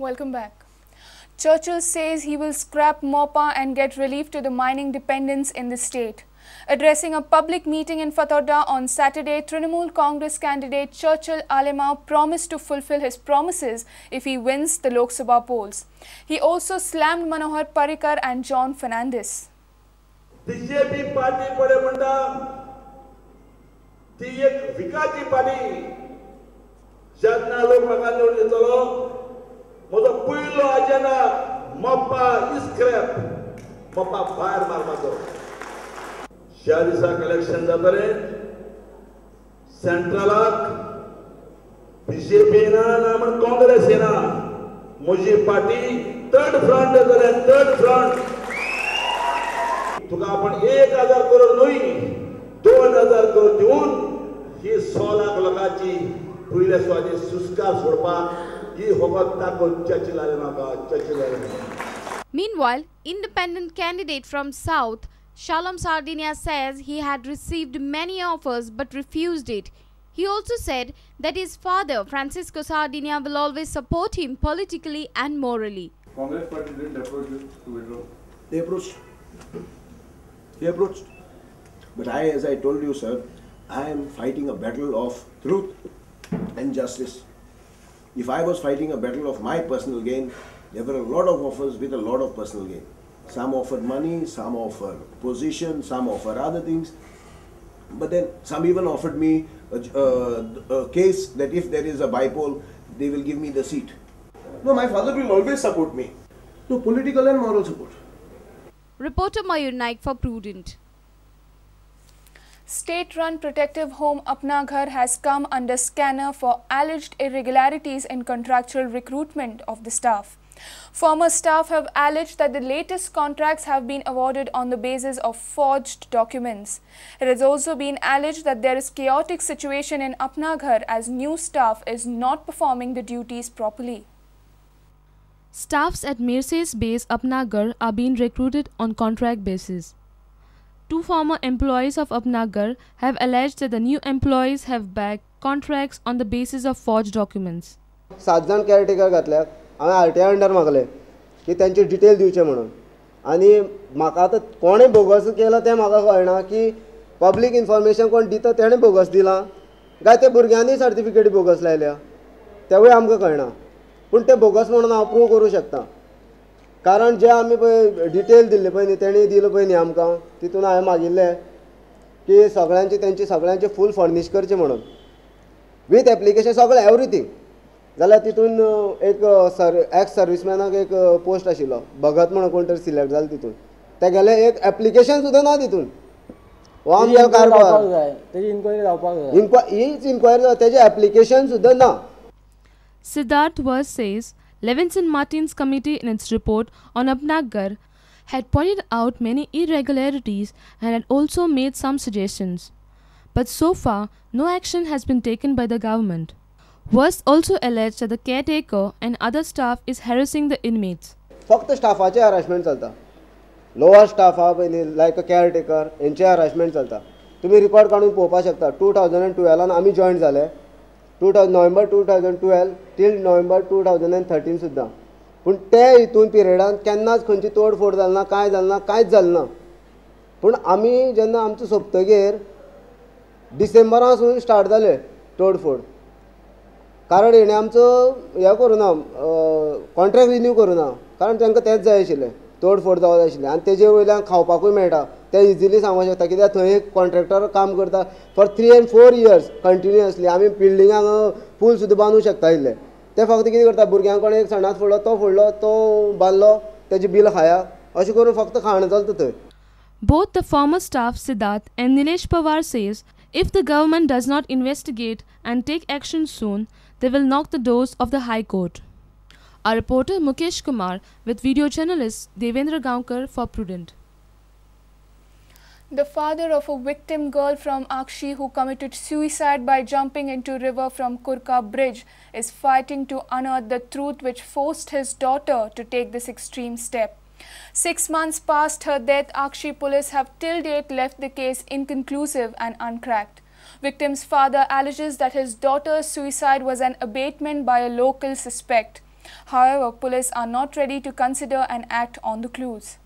Welcome back. Churchill says he will scrap MOPA and get relief to the mining dependents in the state. Addressing a public meeting in Fatorda on Saturday, Trinamool Congress candidate Churchill Alemao promised to fulfill his promises if he wins the Lok Sabha polls. He also slammed Manohar Parrikar and John Fernandes. BJP party पळय म्हणटा ती एक विकाची party. जेन्ना लोक म्हाका निवडून दितलो म्हजो पयलो अजेंडा मोपा स्क्रॅप, मोपा भायर मारपाचो. ज्या दिसा कलेक्शन जातलें सेंट्रलाक बीजेपी येना ना म्हण काँग्रेस येना, म्हजी पार्टी थर्ड फ्रंट जातलें, थर्ड फ्रंट. तुका आपण 1000 करोड न्हय 2000 करोड दिवन ही 100 लाख लोकांची पयल्या सुवातेर सुस्कार सोडपाक ही फकत ताकद Churchill Alemao Churchill Alemao. Meanwhile, independent candidate from South, Shalom Sardinia, says he had received many offers but refused it. He also said that his father, Francisco Sardinia, will always support him politically and morally. Congress party didn't approach you to withdraw? They approached. They approached. But I, as I told you, sir, I am fighting a battle of truth and justice. If I was fighting a battle of my personal gain, there were a lot of offers with a lot of personal gain. Some offered money, some offered position, some offered other things. But then some even offered me a case that if there is a bypoll, they will give me the seat. No, my father will always support me. No, political and moral support. Reporter Mayur Naik for Prudent. State-run protective home Apna Ghar has come under scanner for alleged irregularities in contractual recruitment of the staff. Former staff have alleged that the latest contracts have been awarded on the basis of forged documents. It has also been alleged that there is chaotic situation in Apna Ghar as new staff is not performing the duties properly. Staffs at Merces base Apna Ghar are being recruited on contract basis. Two former employees of Apna Ghar have alleged that the new employees have bagged contracts on the basis of forged documents. 7 जाण caretaker घातल्यात, हांवें RTI under मागलें की तांची detail दिवचे म्हणून. आनी म्हाका आतां कोणें बोगस केलां तें म्हाका कळना, की पब्लीक इन्फॉर्मेशन कोण दिता तेणें बोगस दिलां काय ते भुरग्यांनी सर्टिफिकेटी बोगस लायल्या तेवूय आमकां कळना. पूण तें बोगस म्हणून हांव प्रूव करूं शकता, कारण जे आमी पळय डिटेल दिल्ले पळय न्ही तेणी दिलें पळय न्ही आमकां, तितून हांवें मागिल्लें की सगळ्यांचे तेंचे सगळ्यांचे फूल फर्निश करचें म्हणून वीथ एप्लिकेशन सगळें एवरीथींग. जाल्यार तितून एक एक्स सर्विसमॅनाक एक पोस्ट आशिल्लो, भगत म्हणून कोण तरी सिलेक्ट जालो तितून, तेगेलें एक एप्लिकेशन सुद्दां ना तितून. हो आमगेलो कारभार, हीच इन्क्वायरी जावपाक, तेजें एप्लिकेशन सुद्दां ना. Siddharth Vaz says Levinson Martin's committee in its report on Apna Ghar had pointed out many irregularities and had also made some suggestions. But so far, no action has been taken by the government. Vaz also alleged that the caretaker and other staff is harassing the inmates. फक्त स्टाफाचे harassment चलता, lower staff आहा पळय न्ही लायक अ caretaker, हेंचे harassment चलता. तुमी record काडून पळोवपाक शकता. 2012 आमी जॉयन जाले, नोव्हेंबर 2012 टील नोव्हेंबर 2013 सुद्दां. पूण ते हितून पिरियडान केन्नाच खंयची तोडफोड जाली ना, कांय जालें ना, कांयच जालें ना. पूण आमी जेन्ना आमचो सोंपतगीर डिसेंबरासून स्टार्ट जालें तोडफोड, कारण हेणें आमचो हें करूं ना, कॉन्ट्रॅक्ट रिन्यू करूं ना, कारण तांकां तेंच जाय आशिल्लें, तोडफोड जावं जाय आशिल्लें. आनी तेजे वयल्यान खावपाकूय मेळटा, ते इजिली सांगूंक शकता, कित्याक थंय एक कॉन्ट्रॅक्टर काम करता फॉर 3 and 4 years continuously. आमी बिल्डिंगांक पूल सुद्दां बांदूंक शकता इल्ले, ते फक्त कितें करता, भुरग्यांक कोणें एक सणांत फोडलो तो फोडलो, तो बांदलो, तेजें बील खाया, अशें करून फक्त खाण चलता थंय. Both the former staff Siddharth and Nilesh Pawar says if the government does not investigate and take action soon, they will knock the doors of the High Court. Our reporter Mukesh Kumar with video journalist Devendra Gaonkar for Prudent. The father of a victim girl from Akshi who committed suicide by jumping into river from Kurka Bridge is fighting to unearth the truth which forced his daughter to take this extreme step. 6 months past her death, Akshi police have till date left the case inconclusive and uncracked. Victim's father alleges that his daughter's suicide was an abatement by a local suspect. However, police are not ready to consider and act on the clues.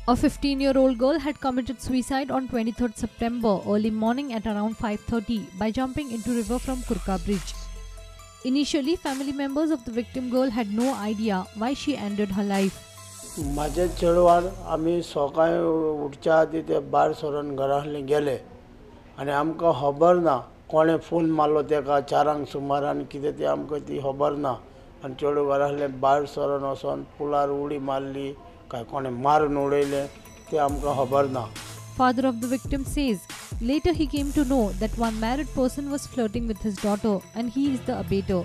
A 15-year-old girl had committed suicide on 23rd September early morning at around 5:30 by jumping into river from Curca Bridge. Initially, family members of the victim girl had no idea why she ended her life. म्हाजे चेडवान आमी सकाळी उठच्या आदी ते भायर सरून घरांतले गेले आनी आमकां खबर ना कोणें फोन मारलो तेका 4 सुमार आनी कितें तें आमकां ती खबर ना. आनी चेडूं घरांतले भायर सरून वचोन पुलार उडी मारली काय कोणें मारून उडयलें तें आमकां खबर ना. Father of the victim says later he came to know that one married person was flirting with his daughter and he is the abater.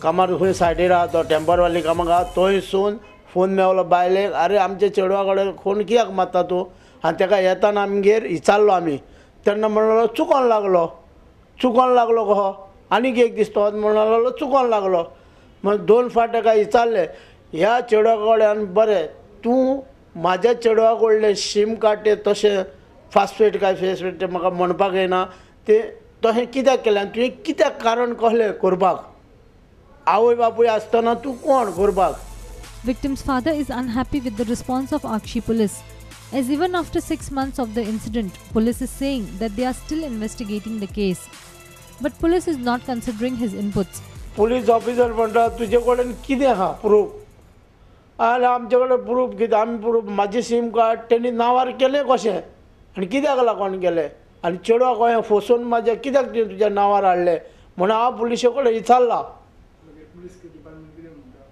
कामार खंय सायडीर आहा तो टेम्परवाली कामाक आहा थंयसून फोन मेवलो बायलेक, अरे आमच्या चेडवा कडेन फोन कित्याक मारता तूं? आनी तेका येताना आमगेर विचारलो आमी तेन्ना म्हणलो चुकोन लागलो, चुकोन लागलो कहो. आनीक एक दीस तो म्हणलो लागलो चुकोन लागलो. मागीर 2 फावट तेका विचारलें ह्या चेडवा कडेन बरें तूं म्हाज्या चेडवा कडलें सीम कार्ड तें तशें फास्टफेट काय फेसफेट तें म्हाका म्हणपाक येना तें तशें कित्याक केलें आनी तुवें कित्याक कारण कसलें करपाक? आवय बापूय आसतना तूं कोण करपाक? Victim's father is unhappy with the response of Akshi police, as even after 6 months of the incident, police is saying that they are still investigating the case. But police is not considering his inputs. Police officer म्हणटा तुजे कडेन कितें आहा proof? जाल्यार आमचे कडेन proof कितें? आमी प्रूफ म्हाजें सीम कार्ड तेणी नांवार केलें कशें आनी कित्याक लागून केलें आनी चेडवाक हांवें फसोवन म्हाजें कित्याक तुज्या नांवार हाडलें म्हणून हांव पुलिशे कडेन विचारलां.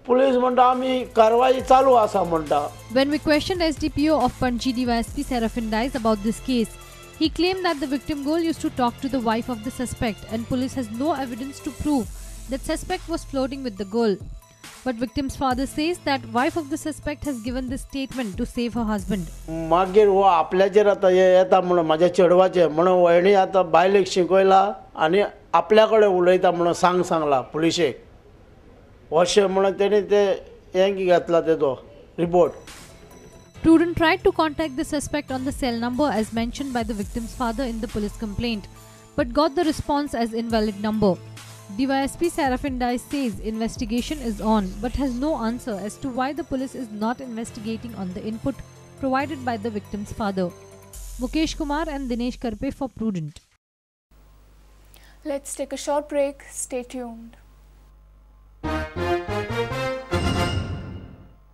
पुलीस म्हणटा आमी कारवाई चालू आसा म्हणटा. When we questioned SDPO of Panaji DYSP Serafin Dias about this case, he claimed that the victim girl used to talk to the wife of the suspect and police has no evidence to prove that suspect was flirting with the girl. But victim's father says that wife of the suspect has given this statement to save her husband. मागीर हो आपल्याचेर आतां येता म्हणून म्हाज्या चेडवाचेर म्हणून वयणी आतां बायलेक शिकयला आनी आपल्या कडेन उलयता म्हणून सांगला पुलिशेक अशें म्हणून तेणी ते हें घेतला तेजो report. Prudent tried to contact the suspect on the cell number as mentioned by the victim's father in the police complaint, but got the response as invalid number. DYSP Serafin Dias says investigation is on but has no answer as to why the police is not investigating on the input provided by the victim's father. Mukesh Kumar and Dinesh Karpe for Prudent. Let's take a short break. Stay tuned.